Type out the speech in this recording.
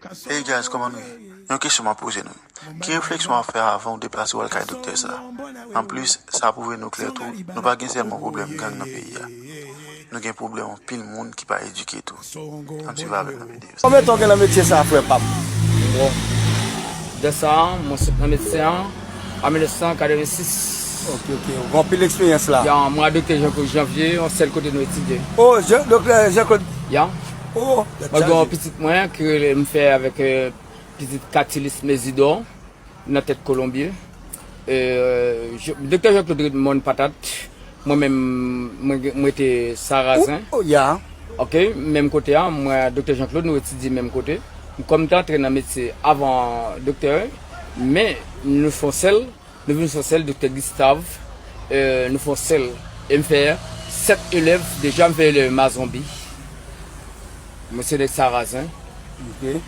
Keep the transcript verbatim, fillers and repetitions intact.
Hey guys, kòman nou ye? Yon kesyon m ap poze nou. Ki refleksyon w ap fè avan w deplase w al kay doktè sa a? Anplis, sa pwouve nou klè tou, nou pa gen sèlman pwoblèm gang nan peyi a. Nou gen pwoblèm anpil moun ki pa edike tou. Ann swiv avèk nan videyo sa. Konbyen tan w gen nan metye sa a, frè pa m? Bon. De sa, mwen sot nan medsen an an mil nèf san katrevensis. Ok, ok. Ou gen anpil eksperyans la. Ya, mwen a Doktè Jean Claude Janvier, yon sèl kote nou etidye. Oh, Jean, Doktè Jean Claude. Ya. Oh, Mwen gen yon pitit mwen ki rele m fè avèk euh, pitit Katilis Mezidor nan tèt Kolonbye. Euh, je- Doktè Jean Claude ret Mòn Patat. Mwen menm, mwen gen- mwen rete Sarazen. Oh, ya. Ok, menm kote a, mwen a Doktè Jean Claude, nou etidye menm kote. Kòm m te antre nan metye avan doktè, men nou fè yon sèl, nou vin fè yon sèl, Doktè Gustave, euh, nou fè yon sèl. E m fè sèt elèv, deja m fè elèv Mazonbi. Mwen se nèg Sarazen. Ok.